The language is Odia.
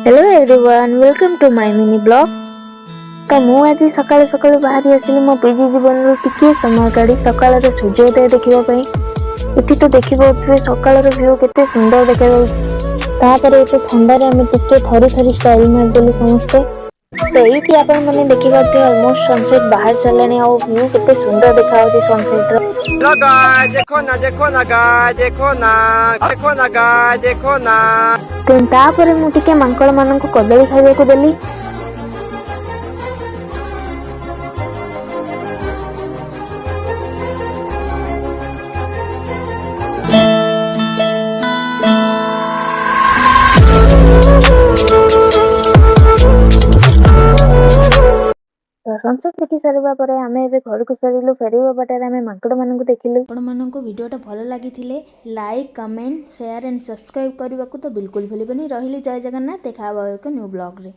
Hello everyone, welcome to my mini vlog. ତ ମୁଁ ଆଜି ସକାଳୁ ସକାଳୁ ବାହାରି ଆସିଲି ମୋ ପିଜି ଜୀବନରୁ ଟିକିଏ ସମୟ କାଢ଼ି ସକାଳର ସୂର୍ଯ୍ୟୋଦୟ ଦେଖିବା ପାଇଁ। ଏଠି ତ ଦେଖିପାରୁଥିବେ ସକାଳର ଭ୍ୟୁ କେତେ ସୁନ୍ଦର ଦେଖାଯାଉଛି। ତାପରେ ଏତେ ଥଣ୍ଡାରେ ଆମେ ଟିକେ ଥରି ଥରି ଷ୍ଟାଇଲ ମାରିଦେଲୁ ସମସ୍ତେ। ତ ଏଇଠି ଆପଣମାନେ ଦେଖିପାରୁଥିବେ ଅଲମୋଷ୍ଟ ସନସେଟ୍ ବାହାରି ସାରିଲାଣି ଆଉ ଭ୍ୟୁ କେତେ ସୁନ୍ଦର ଦେଖାଯାଉଛି ସନସେଟ୍ର। गाय देखो ना, देखो ना गाय, देखो ना, देखो ना गाय, देखो ना। ଦେନ୍ ତାପରେ ମୁଁ ଟିକେ ମାଙ୍କଡ଼ ମାନଙ୍କୁ କଦଳୀ ଖାଇବାକୁ ଦେଲି। ତ ସନସେଟ୍ ଦେଖି ସାରିବା ପରେ ଆମେ ଏବେ ଘରକୁ ଫେରିଲୁ। ଫେରିବା ବାଟରେ ଆମେ ମାଙ୍କଡ଼ ମାନଙ୍କୁ ଦେଖିଲୁ। ଆପଣମାନଙ୍କୁ ଭିଡ଼ିଓଟା ଭଲ ଲାଗିଥିଲେ like, comment, share and subscribe କରିବାକୁ ତ ବିଲକୁଲ ଭୁଲିବେନି। ରହିଲି, ଜୟ ଜଗନ୍ନାଥ। ଦେଖା ହେବ ଏକ ନ୍ୟୁ ବ୍ଲଗ୍ରେ।